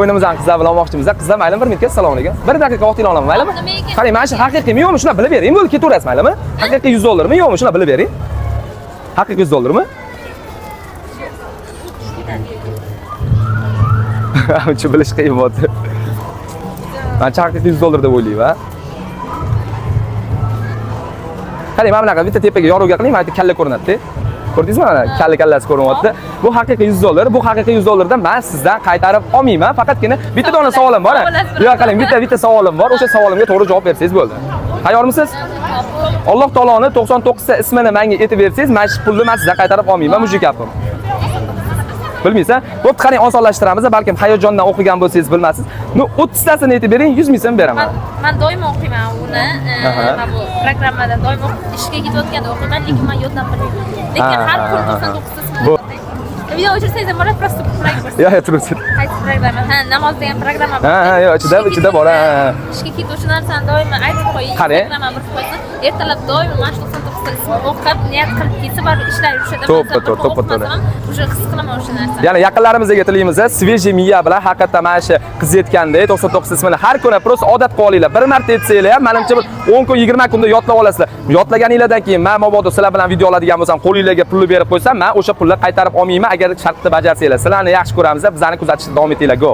O'yinimizni qizlar bilan olmoqchimiz. Qizlar, maylimi, bir minutga, assalomu alaykum. Bir daqiqa vaqtingizni olaman, maylimi? Nimaga? Qarang, mana shu haqiqiymi yo'qmi, shuni bilib bering. Bo'ldi, ketaverasiz, maylimi? Haqiqiy 100 dollarmi yo'qmi, shuni bilib bering. Haqiqiy 100 dollarmi? Uncha bilish qiyin bo'ldi. Mancha haqiqiy 100 dollar deb o'ylayman. Qarang, mana bunaqa bitta tepaga yorug'ga qiling, mana bu yerda kalla ko'rinadi-da. Ko'rdingizmi mana kalla kallasi ko'rinyapti. Bu haqiqiy 100 dollar, bu haqiqiy 100 dollardan men sizdan qaytarib olmayman. Faqatgina bitta dona savolim bor. Yo'q, qarang, bitta bitta savolim bor. O'sha savolimga to'g'ri javob bersangiz bo'ldi. Tayyormisiz? Alloh taoloni 99 ta ismini menga aytib bersangiz, mana shu pulni men sizdan qaytarib olmayman, mujik gapim. Bilmaysan? Bo'pti, qarang, osonlashtiramiz. Balkim hayajondan o'qigan bo'lsangiz bilmassiz. Ну, 30 tasini aytib bering, 100 ming so'm beraman. Man doimo o'qiyman uni. Mana bu programmada doimo ishga ketayotganda o'qiyman, lekin man yoddan bilmayman. Lekin har kun 99 tasini video o'chirsangiz ham bo'ladi, просто pulak bo'lsin. Yo'q, yo'q, turibsiz. Qaysi programma? Ha, namoz degan programma bor. Ha, yo'q, ichida ichida bor, ha. Ishga ketuvchi narsani doimo aytib qo'ying. Qarang. Instagramga bir qo'ysin. Ertalab doimo mana shu 99 ta ismini o'qib, niyat qilib ketsa, baribir ishlar yurishadi. To'ppa to'g'ri, to'ppa to'g'ri. Уже his qilaman o'sha narsani. Yana yaqinlarimizga tilaymiz, свежий miya bilan haqiqatdan mana shu qiz aytgandek 99 ismini har kuni просто odat qilib olinglar. Bir marta aytsanglar ham, menimcha bir 10 kun, 20 kunda yodlab olasizlar. Yodlaganinglardan keyin men mabodo sizlar bilan video oladigan bo'lsam, qo'linglarga pulni berib qo'ysam, men o'sha pulni qaytarib olmayman agar shartni bajarsanglar. Sizlarni yaxshi ko'ramiz, bizani kuzatishda davom etinglar. Go.